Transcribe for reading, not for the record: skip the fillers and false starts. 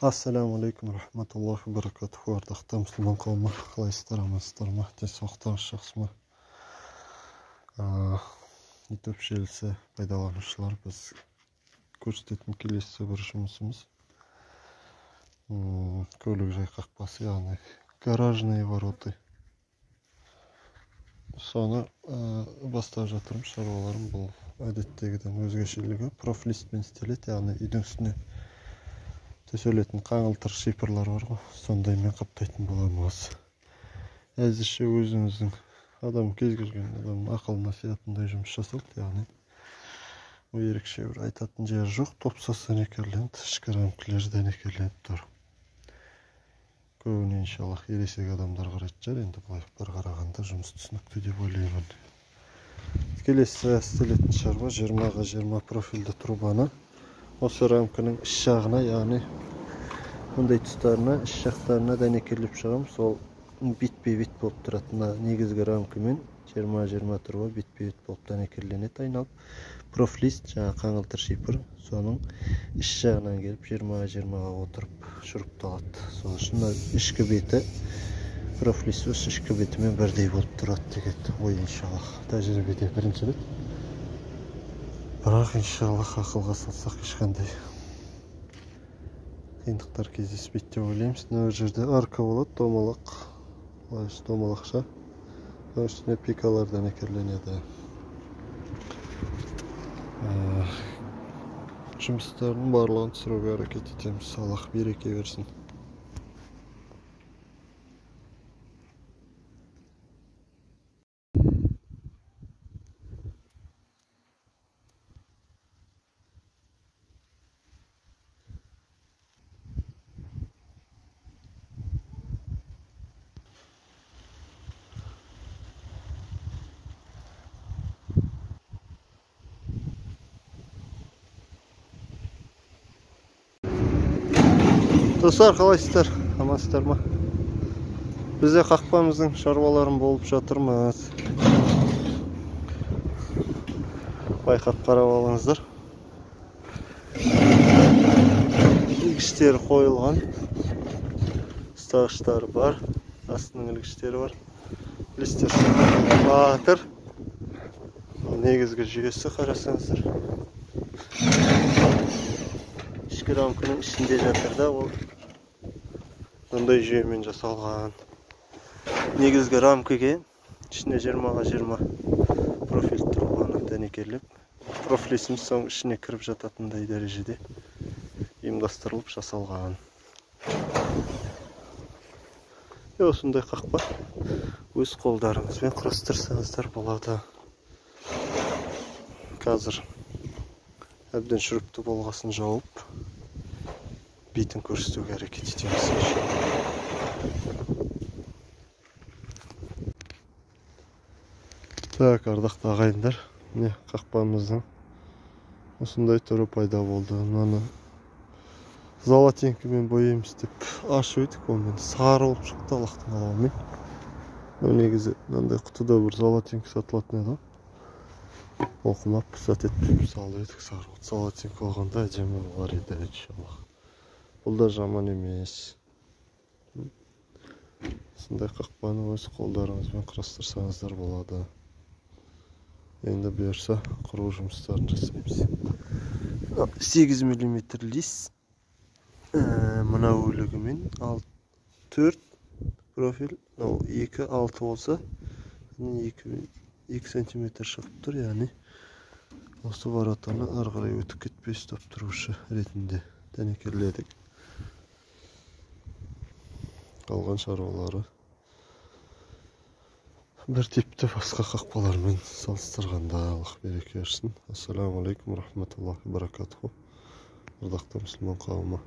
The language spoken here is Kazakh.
Ассаламу алейкум рахматуллахи баракатуху. Ардақты мұсылман қауымы, қалайсыздар, амансыздар ма, денсаулықтарыңыз жақсы ма? YouTube желісі пайдаланушылар, біз көрсететін келесі бір жұмысымыз көлік жай қақпасы, яғни гаражные вороты. Соны бастап жатырмын шаруаларым. Бұл әдеттегіден өзгешелігі профлистпен істеледі, яғни үйдің үстіне төселетін қаңылтыр шипырлар бар ғой, сондаймен қаптайтын боламыз. Әзірше өзіңіздің адам, кез келген адамның ақылына сиятындай жұмыс жасалды, яғни ол ерекше бір айтатын жері жоқ. Топсасы дәнекерленді, ішкі рамкалары дәнекерленіп тұр. Көбіне иншаллах ересек адамдар қарайтын шығар, енді былай бір қарағанда жұмыс түсінікті деп ойлаймын. Келесі істелетін шаруа 20-ға 20 профильді трубаны осы рамканың іш жағына, яғни мындай тұстарына, іш жақтарына дәнекерлеп шығамыз. Сол бетпе-бет болып тұрады. Мына негізгі рамкамен 20-20 труба бетпе-бет болып дәнекерленеді айналып. Профлист, жаңа қаңылтыр шипыр, соның іш жағынан келіп 20-20-ға отырып шурупталады. Сол үшін мына ішкі беті профлист осы ішкі бетімен бірдей болып тұрады деген ой, иншаллах. Тәжірибеде бірінші рет. Бірақ иншаллах ақылға салсақ ешқандай қиындықтар кездеспейді деп ойлаймыз. Мына жерде арка болады, домалақ, домалақша. Үстіне пикалар дәнекерленеді. Жұмыстардың барлығын түсіруге әрекет етеміз. Аллах береке берсін. Достар, қалайсыздар, амансыздар ма? Бізде қақпамыздың шаруаларын болып жатырмыз. Байқап қарап алыңыздар. Ілгіштері қойылған, ұстағыштары бар, астының ілгіштері бар. Листер жатыр. Негізгі жүйесі қарасаңыздар. Ішкі рамканың ішінде жатыр да, ол мындай жүйемен жасалған. Негізгі рамкаге ішіне 20-ға 20 профиль трубаны дәнекерлеп, профилісіміз соның ішіне кіріп жататындай дәрежеде ұйымдастырылып жасалған. Осындай қақпа өз қолдарыңызбен құрастырсаңыздар болады. Қазір әбден шүріпті болғасын жауып, бетін көрсетуге әрекет етеміз. Так, ардақты ағайындар, міне қақпамыздың осындай түрі пайда болды. Мынаны золотенькімен бояймыз деп ашып едік, онымен сары болып шықты Аллахтың қалауымен. Негізі мынандай құтыда бір золотенькі сатылатын еді. Оқымап, пысат етпей салып едік, сары болды. Золотенькі болғанда әдемі болар еді, иншаллах. Бұл да жаман емес. Осындай қақпаны өз қолдарыңызбен құрастырсаңыздар болады. Енді бұйырса құру жұмыстарын жасаймыз. 8 мм лист, мына бөлігімен 4 профиль, мынау 2 6 болса, 2 сантиметр шығып тұр, яғни осы воротаны ары қарай өтіп кетпей ұстап тұрушы ретінде дәнекерледік. Қалған шаруалары бір типті басқа қақпалармен салыстырғанда. Аллах береке берсін. Ассаламу алейкум рахматуллахи баракатуху. Ардақты мұсылман қауымы.